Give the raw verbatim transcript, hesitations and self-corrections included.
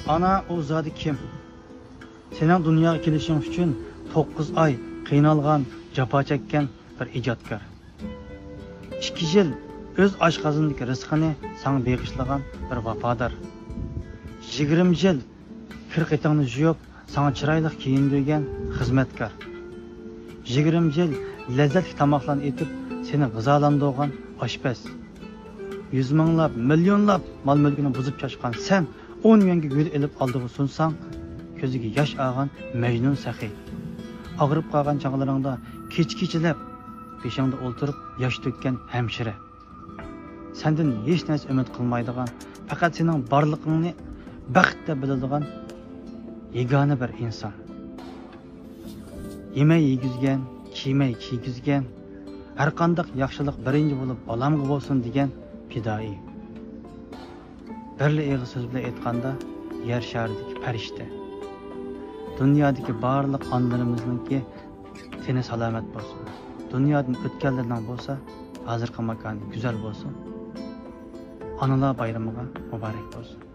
ئانا، ئۇ زادى كىم؟ سېنىڭ دۇنياغا كېلىشىڭ ئۈچۈن توققۇز ئاي قىينالغان، جاپا چەككەن بىر ئىجادكار. ئىككى يىل ئۆز ئاشقازىنىدىكى رىزقىنى ساڭا بېغىشلىغان بىر ۋاپادار. يىگىرمە يىل كىر-قېتىڭنى يۇيۇپ، ساڭا چىرايلىق كىيىندۈرگەن خىزمەتكار. يىگىرمە يىل لەززەتلىك تاماقلارنى ئېتىپ، سېنى غىزالاندۇرغان ئاشپەز. يۈز مىڭلاپ، مىليونلاپ مال-مۈلكىنى بۇزۇپ چاچقان سەن ئون يۈەنگە گۈل ئېلىپ ئالدىغا سۇنساڭ، كۆزىگە ياش ئالغان مەجنۇن سېخى. ئاغرىپ قالغان چاغلىرىڭدا كېچە-كېچىلەپ بېشىڭدا ئولتۇرۇپ ياش تۆككەن ھەمشىرە. سەندىن ھېچ نەرسە ئۈمىد قىلمايدىغان، پەقەت سېنىڭ بارلىقىڭنى بەخت دەپ بىلىدىغان يېگانە بىر ئىنسان. يېمەي يېگۈزگەن، كىيمەي كىيگۈزگەن، ھەرقانداق ياخشىلىق بىرىنچى بولۇپ بالامغا بولسۇن دېگەن پىدائىي. بىرلا ئېغىز سۆز بىلەن ئېيتقاندا، يەر شارىدىكى پەرىشتە. دۇنيادىكى بارلىق ئانىلىرىمىزنىڭكى تېنى سالامەت بولسۇن. دۇنيادىن ئۆتكەنلەرنىڭ بولسا ھازىرقى ماكانى گۈزەل بولسۇن. ئانىلار بايرىمىغا مۇبارەك بولسۇن.